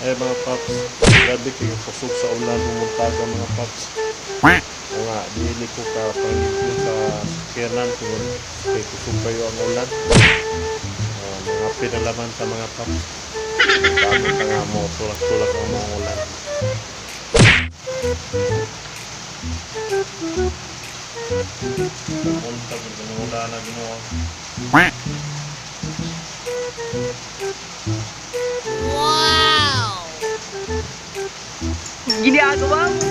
Ay, mga paps, grabe kayo kusog sa ulan bumuntaga, mga paps. O nga, dili ko ka panglimpyo sa sakyanan tungod kay kusog kayo ang ulan. Mga pinalaman ta, mga paps. Dami ka nga mo, tulak-tulak ang mga ulan. Buntag, ulan na Ginoo. Wow! Ginagawa mo.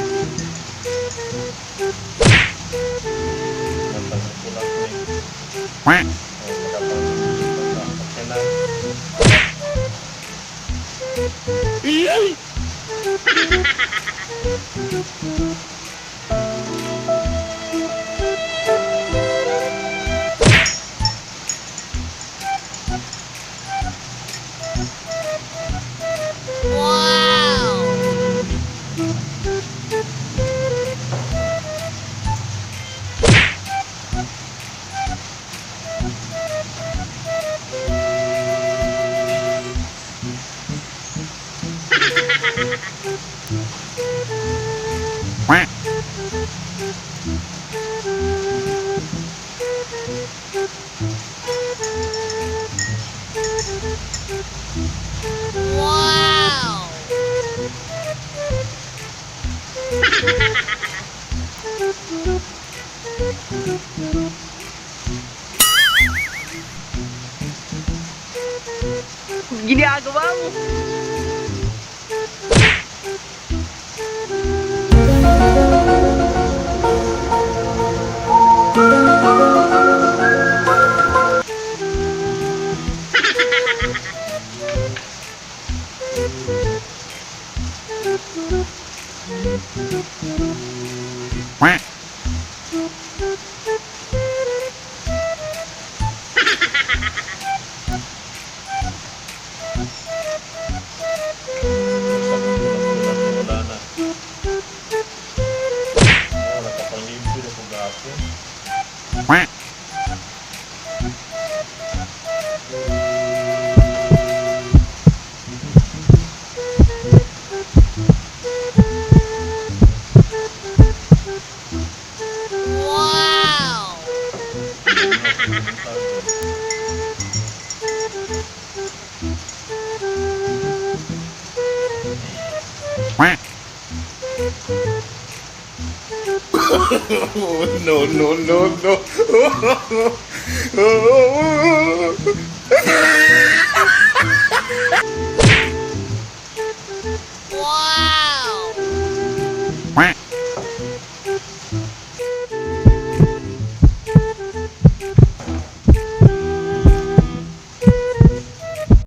Natang tulak ni. O, makapanglimpyo sa sakyanan. Wow! Wow! Ginagawa mo. Sa tulak-tulak ng ulan na. Oo, nakapanglimpyo na po gapon. Wow! No, no, no, no.